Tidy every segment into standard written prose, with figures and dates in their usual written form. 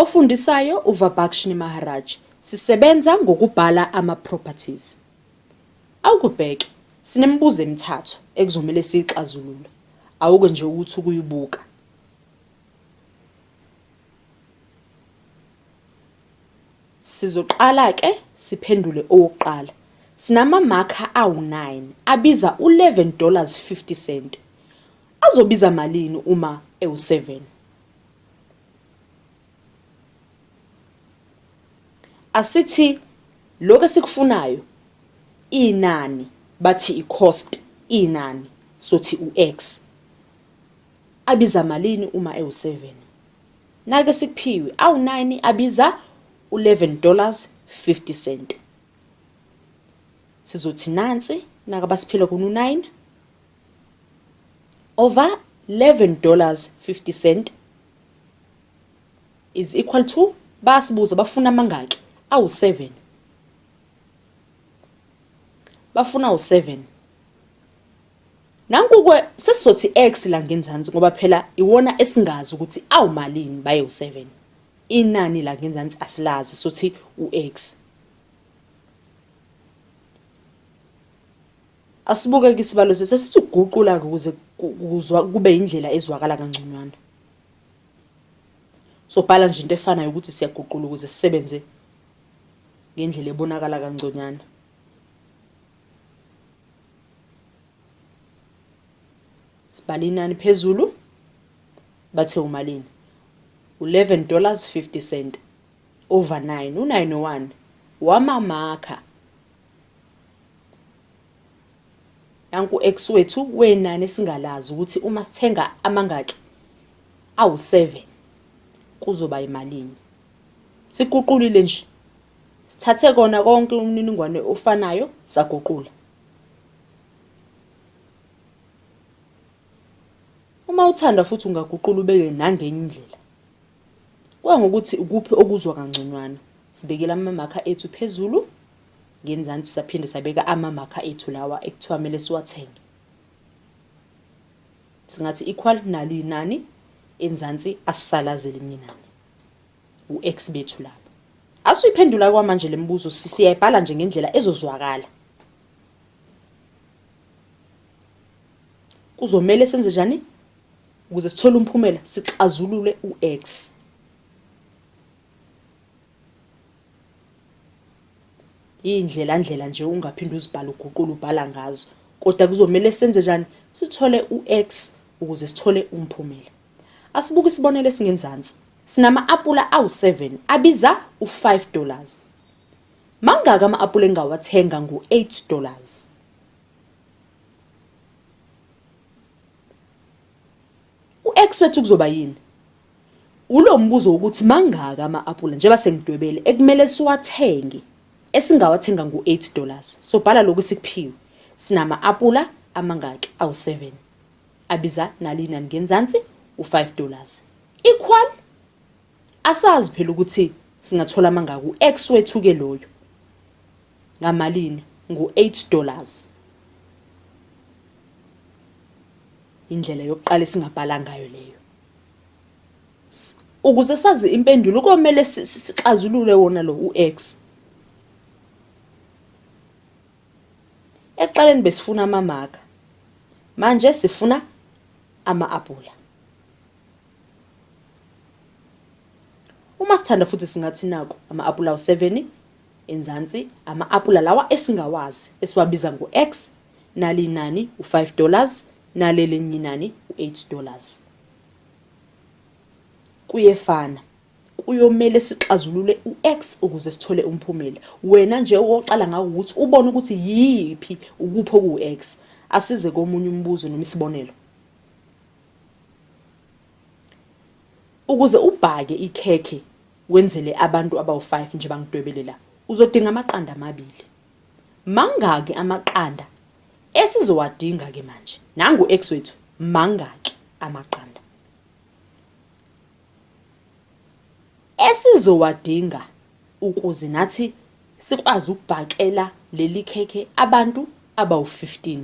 Ofundisayo uVabhakshini Maharaj, Sisebenza ngokubhala ama-properties. Awukubheke, sinemibuzo emithathu ekuzomele siyixazulule. Awuke nje ukuthi ukuyibuka. Sizoqala ke siphendule owokuqala. Sinamamakha awu-9 abiza u-11 dollars 50 cent. Azobiza malini uma ewu-7? Asithi lokho esikufunayo inani bathi i-cost inani sothi u-x abiza malini uma ewu-7 nake sikuphiwe awu-9 abiza u-11 dollars 50 cent sizothi nansi naka basiphila kunu-9 over 11 dollars 50 cent is equal to bayasibuza bafuna amangaki awu-7 bafuna u-7 nanku kwe sesizothi x la ngenzansi ngoba phela iwona esingazi ukuthi awumalini baye u-7 inani la ngenzansi asilazi sothi u-x Asibuke-ke isibalo sethu sesithi ukuguqula-ke ukuze kuzwa kube indlela ezwakala kangconywana. Sobhala nje into efanayo ukuthi siyaguqula ukuze sisebenze ngendlela ebonakala kangconywana. Sibhala inani phezulu bathe umalini? 11 dollars 50 cent over 9 u-9 owani wamamakha Nanku ex wethu wenani esingalazi ukuthi uma sithenga amangaki awu-7 kuzoba imalini. Siguqulile nje. Sithathe kona konke umniningwane ofanayo saguqula. Uma uthanda futhi ungaguqula ubeke nangenye indlela. Kuya ngokuthi ukuphi okuzwa kangconywana. Sibekela amamakha ethu phezulu ngenzansi saphinde sabeka amamakha ethu lawa ekuthiwa kumele siwathenge. Singathi equal nali inani enzansi asisalazi elinye inani. U-x bethu lapho. Asuyiphendula kwamanje le mibuzo siyayibhala nje ngendlela ezozwakala. Kuzomele senze njani ukuze sithole umphumela sixazulule u-x. Iy'ndlela ndlela nje ungaphinde uzibhale uguqule ubhala ngazo kodwa kuzomele senze njani sithole u-x ukuze sithole umphumela. Asibuke isibonelo esingenzansi. Sinama-apula awu-7 abiza u-5 dollars. Mangaki ama-apula engingawathenga ngo-8 dollars? U-x wethu kuzoba yini? Ulo mbuzo wokuthi mangaki ama-apula njengoba sengidwebele ekumele siwathenge esingawathenga ngo-8 dollars. So bhala lokhu sikuphiwe. Sinama-apula amangaki? Awu-7. Abiza nali inani ngenzansi u-5 dollars. Equal asazi phela ukuthi singathola amangaki u-x wethu ke loyo ngamalini ngo-8 dollars. Indlela yokuqala esingabhala ngayo leyo. Ukuze sazi impendulo komele sixazulule wona lo u-x. Ekuqaleni besifuna amamaka. Manje sifuna ama-apula. Uma sithanda futhi singathi naku ama-apula awu-7 enzansi ama-apula lawa esingawazi esiwabiza ngo-x nali inani u-5 dollars naleli elinye inani u-8 dollars. Kuyefana. Kuyomele sixazulule u-x ukuze sithole umphumela. Wena nje oqala ngako ukuthi ubone ukuthi yiphi ukuphi okuwu-x. Asize komunye umbuzo noma isibonelo. Ukuze ubhake ikhekhe wenzele abantu abawu-5 nje bangidwebele la, uzodinga amaqanda amabili. Mangaki amaqanda esizowadinga ke manje? Nangu x wethu, mangaki amaqanda esizowadinga ukuze nathi sikwazi ukubhakela leli khekhe abantu abawu-15?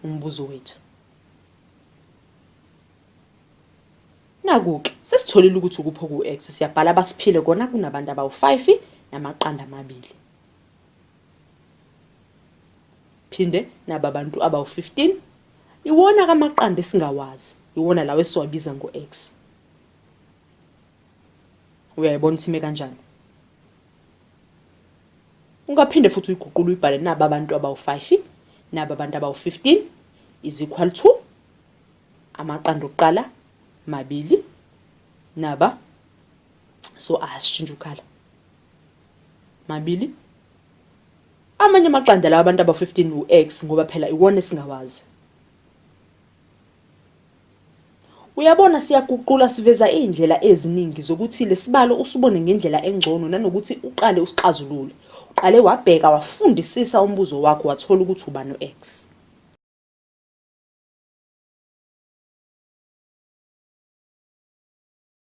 Umbuzo wethu. Naku-ke, sesitholile ukuthi ukuphi oku-x, siyabhala basiphile kona kunabantu abawu-5 namaqanda amabili. Phinde naba abantu abawu-15, iwona kamaqanda esingawazi, iwona lawa esiwabiza ngo-x. Uyayibona ukuthi ime kanjani? Ungaphinde futhi uyiguqule uyibhale naba abantu abawu-5, naba abantu abawu-15 is equal to amaqanda okuqala mabili naba so asishintshe ukhala mabili amanye amaqanda lawa abantu aba-15 u-x ngoba phela iwona esingawazi. Uyabona siyaguqula siveza iy'ndlela eziningi zokuthi lesibalo usibone ngendlela engcono nanokuthi uqale usixazulule. Uqale wabheka wafundisisa umbuzo wakho wathola ukuthi ubani u-X.